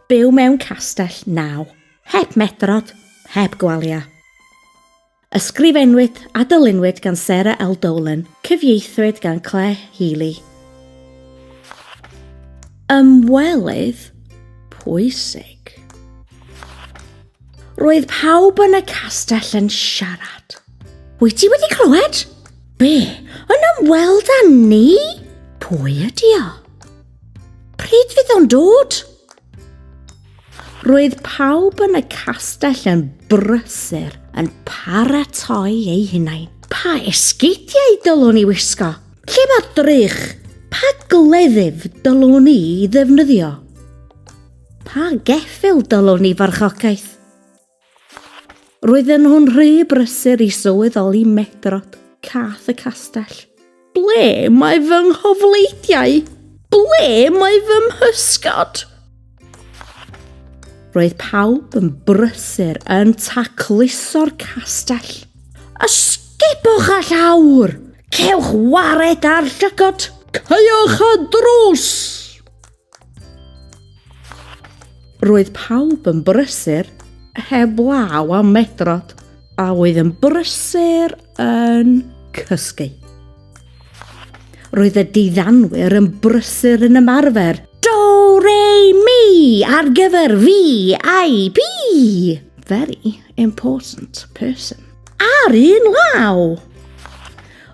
Byw mewn castell naw. Heb medrod, heb gwalia. Ysgrifennwyd a dylunwyd gan Sarah L Dolan, cyfieithwyd gan Claire Healy. Ymwelydd pwysig. Roedd pawb yn y castell yn siarad. Wyt ti wedi clywed? Be? Yn ymweld â ni? Pwy ydi o? Pryd fydd o'n dod? Roedd pawb yn y castell yn brysur yn paratoi eu hunain. Pa esgidiau dylwn i wisgo? Lle mae drych? Pa gleddyf dylwn i ddefnyddio? Pa geffyl dylwn i farchogaeth? Roedden nhw'n rhy brysur i sylweddoli medrod cath y castell. Ble mae fy nghofleidiau? Ble mae fy mhysgod? Roedd pawb yn brysur yn tacluso'r castell. Ysgubwch y llawr! Cewch wared ar llygod! Caewch y drws! Roedd pawb yn brysur heblaw am Medrod, a oedd yn brysur yn cysgu. Roedd y diddanwyr yn brysur yn ymarfer Do, re, mi ar gyfer VIP. Very important person. Ar un law!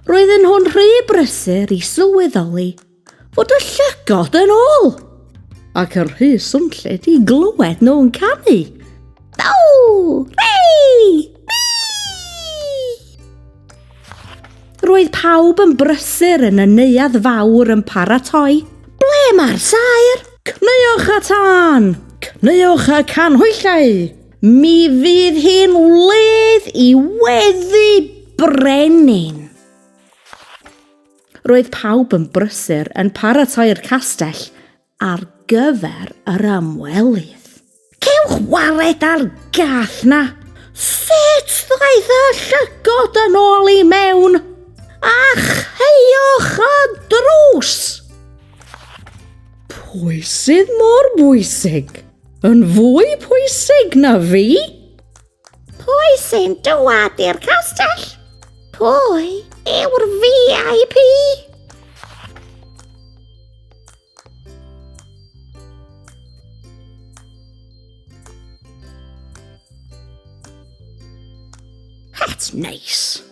Roedden nhw'n rhy brysur i sylweddoli fod y llygod yn ôl, ac yn rhy swnllyd i glywed nhw'n canu. Do, rei, mi! Roedd pawb yn brysur yn y neuadd fawr yn paratoi. Ble mae'r saer? Cneuwch y tân! Cneuwch y canhwyllau! Mi fydd hi'n wledd i weddu brenin! Roedd pawb yn brysur yn paratoi'r castell ar gyfer yr ymwelydd. Cewch wared ar gath na! Sut ddaeth y llygod yn ôl i mewn? A chaewch y drws! Pwy sydd mor bwysig? Yn fwy pwysig na fi? Pwy sy'n dŵad i'r castell? Pwy yw'r VIP? That's nice.